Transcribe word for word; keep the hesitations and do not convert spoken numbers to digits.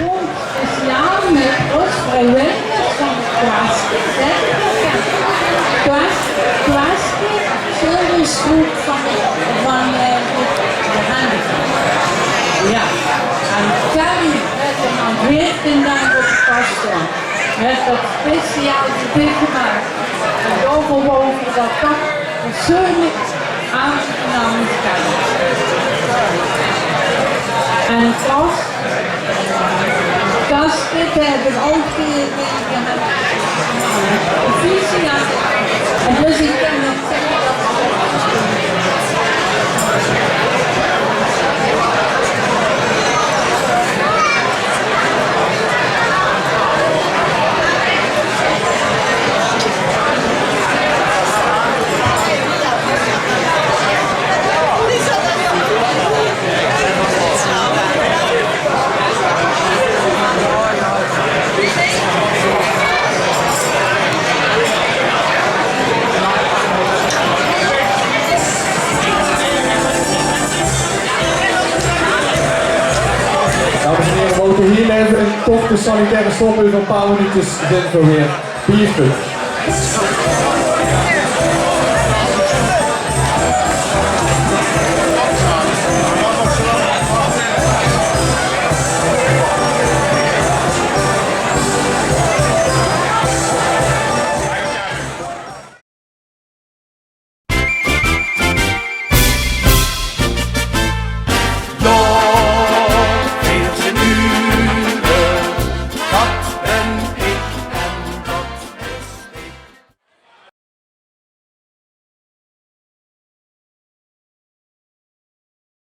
Speciaal mit ós vriewilligers van de Klaske. Klaske, Klaske, zilversgroep van, van, eh, de handel. Ja, en Kelly, mit de man, veertien daag op de kast staon. Haet dat speciaal veur dich gemaak. En daoveur wouw v'r dat toch persoonlik aangename kans. En Klaske, Klaske, dae höb ich ouch gehad. Proficiat. En dus ich kan nog zègke dat Dames en hiere, veer mótte hie effe ein korte sanitaire stop euver ein paar minuutjes, zeen veer weer bie uch trök.